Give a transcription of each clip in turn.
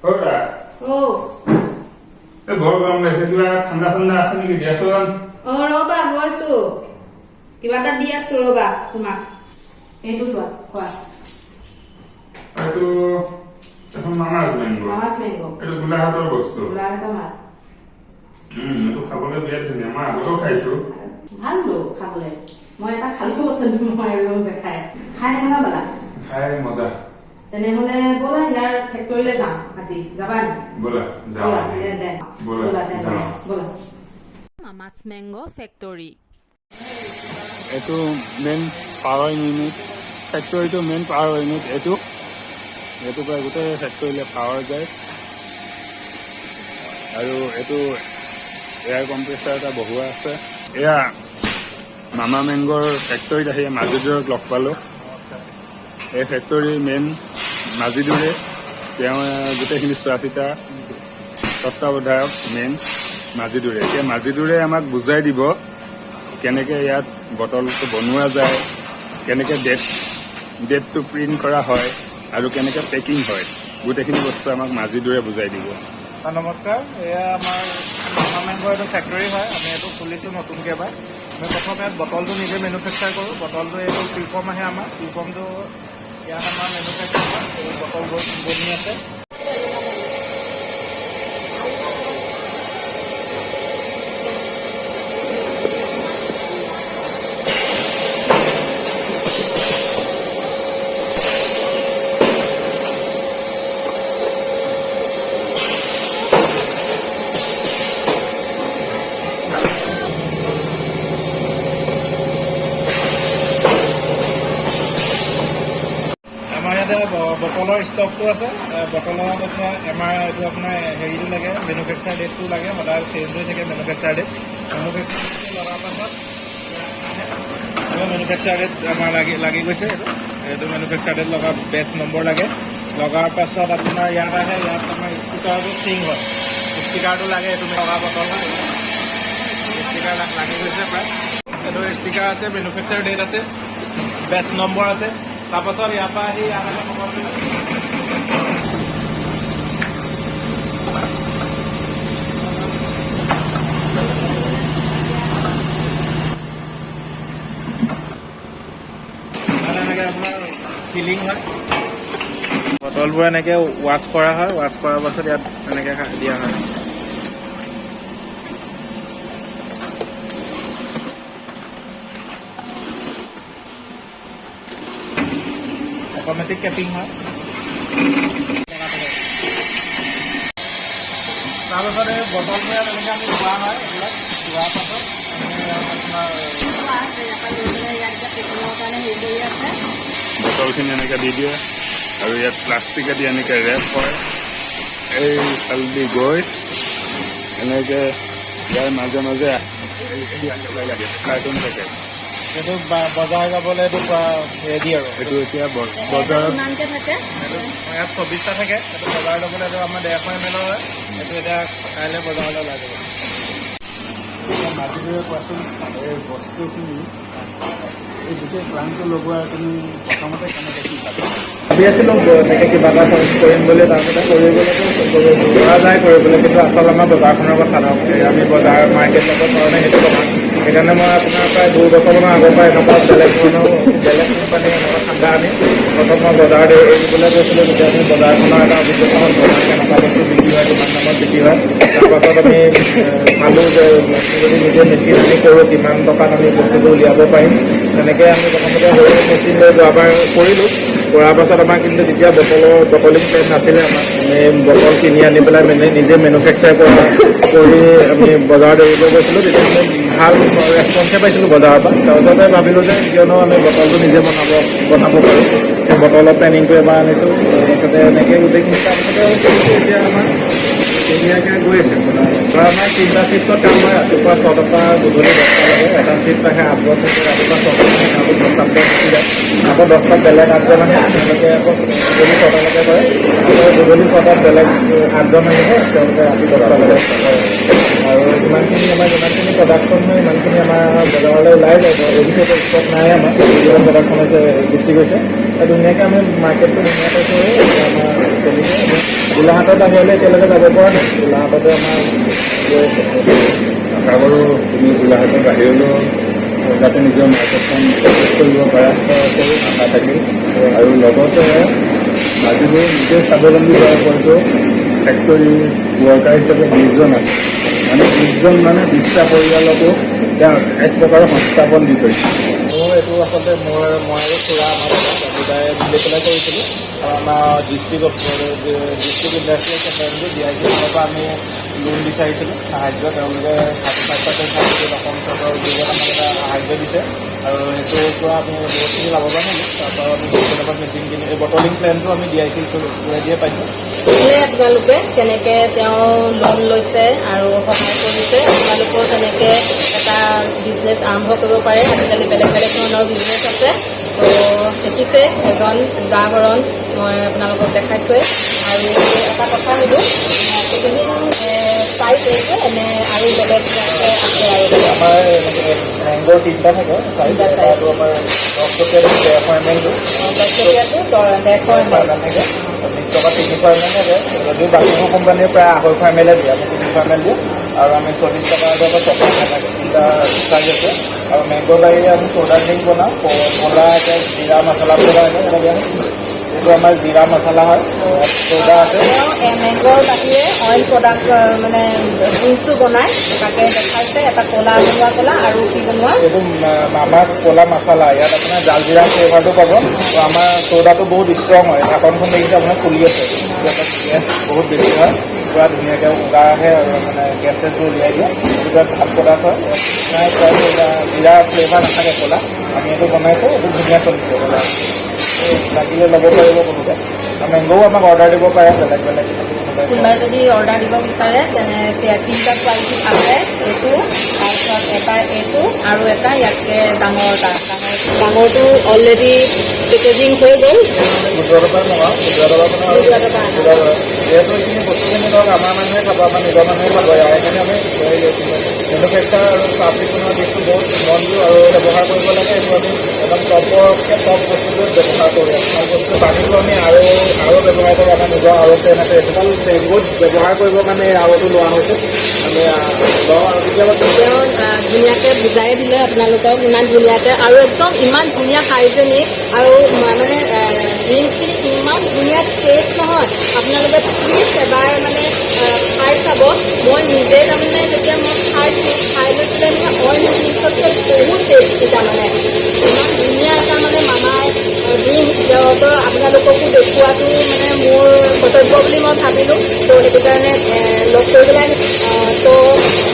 হৰা। অ। এই বৰ গৰম লাগিছে, কিবা ঠাণ্ডা চাণ্ডা আছে নেকি, দিয়াচোন। অ, ৰ'বা, গৈছো। কিবা এটা দি আছো, ৰ'বা তোমাক। এইটো লোৱা, খোৱা। এইটো এখন মামাজ মেংগ। মামাজ মেংগ। এইটো গোলাঘাটৰ বস্তু। গোলাঘাটৰ মাল। এইটো খাবলৈ বিৰাট ধুনীয়া, মই আগতেও খাইছো। ভালতো খাবলৈ। মই এটা খালো, মই আৰু খাই খাই কেনেকুৱা পালা? খাই মজা। তেনেহ'লে ব'লা, ইয়াৰ ফেক্টৰীলৈ যাওঁ আজি। যাবা নেকি? ব'লা, যাওঁ। ব'লা। আজি। দে। ব'লা। ব'লা তেনেহ'লে। যাওঁ। ব'লা, মামাজ মেংগ ফেক্টৰী। এইটো মেইন পাৱাৰ ইউনিট, ফেক্টৰীটো মেইন পাৱাৰ ইউনিট এইটো। এইটোৰ পৰা গোটেই ফেক্টৰীলৈ পাৱাৰ যায়। আৰু এইটো এয়াৰ কম্প্ৰেচাৰ এটা বহোৱা আছে। এয়া মামা মেংগৰ ফেক্টৰীত আহি মাজিদুৰক লগ পালোঁ। এই ফেক্টৰীৰ মেইন মাজিদুৰে, তেওঁ গোটেইখিনি চোৱা চিতা তত্বাৱধায়ক মেইন মাজিদুৰে। এতিয়া মাজিদুৰে আমাক বুজাই দিব কেনেকৈ ইয়াত বটলটো বনোৱা যায়, কেনেকৈ ডেটটো প্ৰিণ্ট কৰা হয় আৰু কেনেকৈ পেকিং হয়। গোটেইখিনি বস্তু আমাক মাজিদুৰে বুজাই দিব। অ, নমস্কাৰ। এয়া আমাৰ মামা মেংগৰ এইটো ফেক্টৰী হয়। আমি এইটো খুলিছোঁ নতুনকৈ এবাৰ। আমি প্ৰথম ইয়াত বটলটো নিজে মেনুফেকচাৰ কৰোঁ। বটলটো এইটো প্ৰিফৰ্ম আহে আমাৰ। প্ৰিফৰ্মটো ইয়াত আমাৰ মেনুফেকচাৰ হয়। এই বটল বনি আছে। আমাৰ ইয়াতে বটলৰ ষ্টকটো আছে। বটলত এতিয়া আমাৰ এইটো আপোনাৰ হেৰিটো লাগে, মেনুফেকচাৰ ডেটটো লাগে। সদায় চেঞ্জ হৈ থাকে মেনুফেকচাৰ ডেট। মেনুফেকচাৰ ডেটটো লগাৰ পাছত মেনুফেকচাৰ ডেট আমাৰ লাগি লাগি গৈছে। এইটো মেনুফেকচাৰ ডেট লগা বেচ নম্বৰ লাগে। লগাৰ পাছত আপোনাৰ ইয়াত আহে। ইয়াত আমাৰ ষ্টিকাৰটো চিং হয়, ষ্টিকাৰটো লাগে। এইটো লগা বটল হয়, ষ্টিকাৰ লাগি গৈছে প্ৰায়। এইটো ষ্টিকাৰ আছে, মেনুফেকচাৰ ডেট আছে, বেচ নম্বৰ আছে। তাৰপাছত ইয়াৰ পৰা আহি ইয়াত আহে সকলোবিলাক। তাত এনেকৈ আপোনাৰ ফিলিং হয়। বটলবোৰ এনেকৈ ৱাছ কৰা হয়। ৱাছ কৰাৰ পাছত ইয়াত এনেকৈ দিয়া হয়। অট'মেটিক কেপিং হয়। তাৰপাছত এই বটলবোৰ ইয়াত এনেকৈ আমি ধোৱা হয়। এইবিলাক ধোৱাৰ পাছত আমি আপোনাৰ ইয়াত এতিয়া পেকিঙৰ কাৰণে হেৰি কৰি আছে। বটলখিনি এনেকৈ দি দিয়ে আৰু ইয়াত প্লাষ্টিকেদি এনেকৈ ৰেপ হয়। এই ফালেদি গৈ এনেকৈ ইয়াৰ মাজে মাজে কাৰ্টুন থাকে। এইটো বজাৰ যাবলৈ এইটো ৰেডি আৰু। এইটো এতিয়া বজাৰত কিমানকে থাকে? এইটো ইয়াত 24টা থাকে। এইটো বজাৰ যাবলৈ এইটো আমাৰ 150 এম এলৰ হয়। এইটো এতিয়া কাইলৈ বজাৰলৈ ওলাই যাব। এতিয়া মাজিদুৰে কোৱাচোন, এই বস্তুখিনি, এই গোটেই প্লানটো লগোৱাৰ তুমি প্ৰথমতে কেনেকৈ কি ভাবা? ভাবি আছিলোঁ এনেকৈ কিবা এটা কৰিম বুলি। তাৰপিছতে কৰিবলৈ কৰা যায় কৰিবলৈ, কিন্তু আচল আমাৰ বজাৰখনৰ কথা ধৰক, এই আমি বজাৰ মাৰ্কেট যাব পৰা নাই, সেইটো কথা। সেইকাৰণে মই আপোনাৰ প্ৰায় 2 বছৰমানৰ আগৰ পৰা এনেকুৱা বেলেগ ধৰণৰ, বেলেগ কোম্পানীৰ এনেকুৱা ঠাণ্ডা আনি প্ৰথম মই বজাৰত এৰিবলৈ গৈছিলোঁ। তেতিয়া আমি বজাৰখনৰ এটা অভিজ্ঞতা হ'ল, বজাৰত কেনেকুৱা বস্তু বিক্ৰী হয়, কিমান দামত বিক্ৰী হয়। তাৰপাছত আমি চালোঁ যে যদি নিজে মেচিন আনি কৰোঁ, কিমান টকাত আমি বস্তুটো উলিয়াব পাৰিম। তেনেকৈ আমি প্ৰথমতে সৰু মেচিন লৈ যোৱাবাৰ কৰিলোঁ। কৰাৰ পাছত আমাৰ কিন্তু তেতিয়া বটলৰ বটলিং প্লেণ্ট নাছিলে আমাৰ। আমি বটল কিনি আনি পেলাই মানে নিজে মেনুফেকচাৰ কৰি আমি বজাৰত এৰিব গৈছিলোঁ। তেতিয়া আমি ভাল ৰেচপঞ্চে পাইছিলোঁ বজাৰৰ পৰা। তাৰপাছতে ভাবিলোঁ যে কিয়নো আমি বটলটো নিজে বনাব বনাব পাৰোঁ। সেই বটলৰ প্লেনিংটো এবাৰ আনিছোঁ। তাৰপিছতে এনেকৈ গোটেইখিনি তাৰপিছতে কৰিছোঁ। এতিয়া আমাৰ ধুনীয়াকৈ গৈ আছে। ধৰা আমাৰ তিনিটা চিফ্টত কাম হয়, ৰাতিপুৱা 6টাৰ পৰা গধূলি 10টালৈকে। এটা চিফ্ট আহে, 8জন থাকে, ৰাতিপুৱা 6টাত আহে, তেওঁলোক 10টাত গুচি যায়। আকৌ 10টাত বেলেগ 8জন আহে, তেওঁলোকে আকৌ গধূলি 6টালৈকে কৰে। আকৌ গধূলি 6টাত বেলেগ 8জন আহিব, তেওঁলোকে ৰাতি 10টালৈকে কৰে। আৰু ইমানখিনি আমাৰ যিমানখিনি প্ৰডাকশ্যন হয়, ইমানখিনি আমাৰ বজাৰলৈ ওলাই যায়। অলৰেডি ষ্টক নাই আমাৰ, যিমান প্ৰডাকশ্যন হৈছে গুচি গৈছে। ধুনীয়াকৈ আমি মাৰ্কেটটো ধুনীয়াকৈ কৰি আমাৰ চলিছে। আমি গোলাঘাটৰ বাহিৰলৈ এতিয়ালৈকে যাব পৰা নাই। গোলাঘাটতে আমাৰ গৈ আছে। আশা কৰোঁ তুমি গোলাঘাটৰ বাহিৰলৈও যাতে নিজৰ মাৰ্কেটখন কৰিব পাৰা, আশা থাকিল। আৰু লগতে মাজুলীয়ে নিজে স্বাৱলম্বী হোৱাৰ ওপৰতো ফেক্টৰী ৱৰ্কাৰ হিচাপে 20জন আছে, মানে 20জন, মানে 20টা পৰিয়ালকো তেওঁ এক প্ৰকাৰৰ সংস্থাপন দি থৈছে। মোৰ এইটো আচলতে মই আৰু খুৰা, আমাৰ দাদা দুটাই মিলি পেলাই কৰিছিলোঁ আৰু আমাৰ ডিষ্ট্ৰিক্ট ইণ্ডাষ্ট্ৰিয়েল চেণ্টাৰ, DIC ফালৰ পৰা আমি লোন বিচাৰিছিলোঁ, সাহাৰ্য। তেওঁলোকে 35% চাবচিডিত অসম চৰকাৰৰ উদ্যোগত আমাক এটা সাহাৰ্য দিছে আৰু সেইটোৰ পৰা আমি বহুতখিনি লাভৱান হ'লোঁ। তাৰপৰা আমি তেনেকুৱা মেচিন কিনি, এই বটলিং প্লেনটো আমি DIC থ্ৰুৱেদিয়ে পাইছোঁ। দেখিলে আপোনালোকে কেনেকৈ তেওঁ লোন লৈছে আৰু সহায় কৰিছে। আপোনালোকেও তেনেকৈ এটা বিজনেছ আৰম্ভ কৰিব পাৰে। আজিকালি বেলেগ বেলেগ ধৰণৰ বিজনেছ আছে। তো দেখিছে, এজন উদাহৰণ মই আপোনালোকক দেখাইছোঁৱে। আৰু এটা কথা সুধোঁ, পেকেজিং চাইজ এইটো নে আৰু বেলেগ আছে আছে আৰু বেলেগ? আমাৰ এনেকৈ মেংগ'ৰ তিনিটা থাকে চাইজ। তিনিটা size। এটাটো আমাৰ 10 টকীয়া, 150 ml টো। 10 টকীয়াটো 150 ml। ML থাকে, 20 টকা 300 ml থাকে। যদিও বাকীবোৰ কোম্পানীয়ে প্ৰায় 250 ml দিয়ে, আমি 300 ml দিওঁ। আৰু আমি 40 টকা এটা 6 ml থাকে, তিনিটা চাইজ আছে। আৰু মেংগ'ৰ বাহিৰে আমি চ'ডা ড্ৰিংক বনাওঁ। কলা এটা জিৰা মছলা বুলি কয়, এটা দিয়া। এইটো আমাৰ জিৰা মছলা হয়, চ'ডা আছে। তেওঁ মেংগ'ৰ বাহিৰে অইন প্ৰডাক্ট, মানে ড্ৰিংকছো বনায়, তাকে দেখাইছে। এটা ক'লা বনোৱা, ক'লা আৰু কি বনোৱা? এইটো মামাৰ ক'লা মছলা। ইয়াত আপোনাৰ জালজিৰা ফ্লেভাৰটো পাব। তো আমাৰ চ'ডাটো বহুত ষ্ট্ৰং হয়। ঢাকনখন দেখিছে আপোনাৰ খুলি আছে। ইয়াত গেছ বহুত বেছি হয়, পূৰা ধুনীয়াকৈ উগাৰ আহে আৰু মানে গেছ চেছবোৰ উলিয়াই দিয়ে। এইটো বিৰাট ভাল প্ৰডাক্ট হয়। নাই, প্ৰায় জিৰা ফ্লেভাৰ নাথাকে ক'লা। আমি এইটো বনাইছোঁ, এইটো ধুনীয়া চলিছে ক'লা। এই লাগিলে ল'ব পাৰিব কোনোবাই। আৰু মেংগ'ও আমাক অৰ্ডাৰ দিব পাৰে বেলেগ বেলেগ কোনোবাই। কোনোবাই যদি অৰ্ডাৰ দিব বিচাৰে, তেনে তিনিটা কোৱালিটি আছে। এইটো, তাৰপিছত এটা এইটো আৰু এটা ইয়াতকৈ ডাঙৰ এটা। ডাঙৰটো অলৰেডি পেকেজিং হৈ গ'ল। গুজৰাটৰ পৰা মগাওঁ, গুজৰাটৰ পৰা মানে। গুজৰাটৰ পৰা আনা। গুজৰাটৰ। যিহেতু এইখিনি বস্তুখিনি ধৰক আমাৰ মানুহে খাব, আমাৰ নিজৰ মানুহে খাব, ইয়াৰ কাৰণে আমি মেনুফেকচাৰ আৰু চাফ চিকুণৰ দিশটো বহুত মন দিওঁ আৰু ব্যৱহাৰ কৰিব লাগে। এইটো আমি একদম টপৰকৈ টপ বস্তুটো ব্যৱহাৰ কৰোঁ। ভাল বস্তু। পানীটো আমি আৰু আৰু ব্যৱহাৰ কৰোঁ, আমাৰ নিজৰ আৰু প্লেন আছে। এইটো মেংগোত ব্যৱহাৰ কৰিবৰ কাৰণে এই আৰটো লোৱা হৈছে। আমি লওঁ আৰু কেতিয়াবা তেওঁ ধুনীয়াকৈ বুজাই দিলে আপোনালোকক ইমান ধুনীয়াকৈ আৰু একদম ইমান ধুনীয়া হাইজেনিক আৰু মানে ড্ৰিংকছখিনি ইমান ধুনীয়া টেষ্ট নহয়। আপোনালোকে প্লিজ এবাৰ মানে খাই চাব। মই নিজে তাৰমানে যেতিয়া মই খাইছোঁ, খাই লৈ পেলাই মানে অইন ড্ৰিংকছতকৈ বহুত টেষ্টি। তাৰমানে ইমান ধুনীয়া এটা মানে মামাৰ ড্ৰিংকছ, তো আপোনালোককো দেখুওৱাটো মানে মোৰ কৰ্তব্য বুলি মই ভাবিলোঁ। তো সেইটো কাৰণে লগ কৰি পেলাই, তো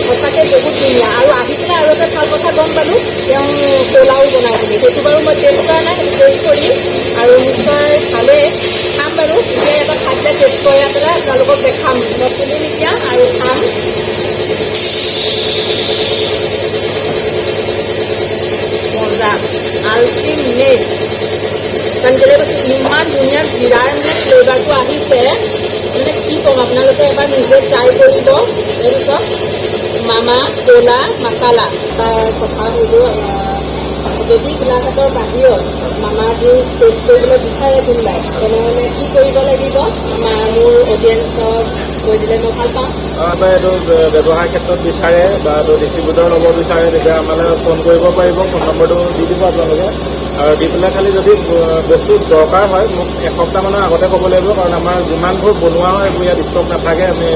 সঁচাকৈ বহুত ধুনীয়া। আৰু আহি পেলাই আৰু এটা ভাল কথা গম পালোঁ, তেওঁ ক'লাও বনাই বুলি। সেইটো বাৰু মই টেষ্ট কৰা নাই, সেইটো টেষ্ট কৰিম আৰু নিশ্চয় ভালেই খাম বাৰু। এতিয়া এটা খাই পেলাই টেষ্ট কৰি পেলাই আপোনালোকক দেখাম। মই খুলিম এতিয়া আৰু খাম। মজা, আল্টিমেট। কাৰণ কেলৈ কৈছোঁ, ইমান ধুনীয়া জিৰাৰ মানে ফ্লেভাৰটো আহিছে, মানে কি ক'ম, আপোনালোকে এবাৰ নিজে ট্ৰাই কৰিব। এইটো চাওক, মামা ক'লা মাছালা। এটা কথা সুধোঁ, যদি গোলাঘাটৰ বাহিৰত মামা ড্ৰিংকছ টেষ্ট কৰিবলৈ বিচাৰে কোনোবাই, তেনেহ'লে কি কৰিব লাগিব? আমাৰ মোৰ অডিয়েঞ্চক কৈ দিলে মই ভাল পাওঁ। বা এইটো ব্যৱসায় ক্ষেত্ৰত বিচাৰে বা এইটো ডিষ্ট্ৰিবিউটৰ ল'ব বিচাৰে, তেতিয়া আমালৈ ফোন কৰিব পাৰিব। ফোন নম্বৰটো দি দিব আপোনালোকে আৰু দি পেলাই খালি যদি বস্তু দৰকাৰ হয়, মোক এসপ্তাহমানৰ আগতে ক'ব লাগিব। কাৰণ আমাৰ যিমানবোৰ বনোৱা হয়, এইবোৰ ইয়াত ষ্টক নাথাকে। আমি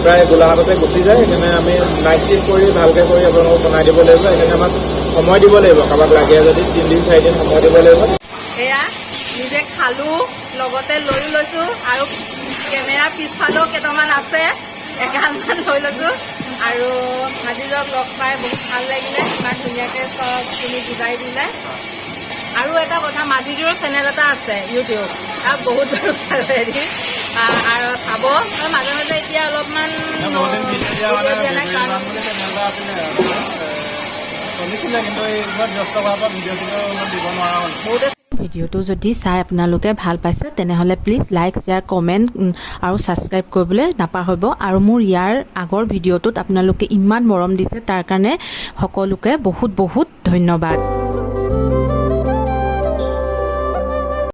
প্ৰায় গোলাঘাটতে গুচি যায়। সেইকাৰণে আমি নাইট শ্বিফ্ট কৰি ভালকৈ কৰি আপোনালোকক বনাই দিব লাগিব। সেইকাৰণে আমাক সময় দিব লাগিব। কাৰোবাক লাগে যদি 3 দিন 4 দিন সময় দিব লাগিব। এয়া নিজে খালো, লগতে লৈও লৈছো আৰু কেমেৰা পিছফালেও কেইটামান আছে, এগালমান লৈ লৈছো। আৰু আজিজক লগ পাই বহুত ভাল লাগিলে। ইমান ধুনীয়াকৈ চবখিনি বুজাই দিলে। আৰু এটা কথা, মাজিদুৰৰ চেনেল এটা আছে ইউটিউব, তাত বহুত হেৰি আৰু চাব। মাজে মাজে এতিয়া অলপমান ভিডিঅ' দিয়া নাই, কাৰণ চলিছিলে, কিন্তু এইবোৰত ব্যস্ত হোৱাৰ পৰা ভিডিঅ' চিডিঅ' ইমান দিব নোৱাৰা হ'ল। বহুতে ভিডিঅ'টো যদি চাই আপোনালোকে ভাল পাইছে, তেনেহ'লে প্লিজ লাইক, শ্বেয়াৰ, কমেণ্ট আৰু ছাবস্ক্ৰাইব কৰিবলৈ নাপাহৰিব। আৰু মোৰ ইয়াৰ আগৰ ভিডিঅ'টোত আপোনালোকে ইমান মৰম দিছে, তাৰ কাৰণে সকলোকে বহুত বহুত ধন্যবাদ।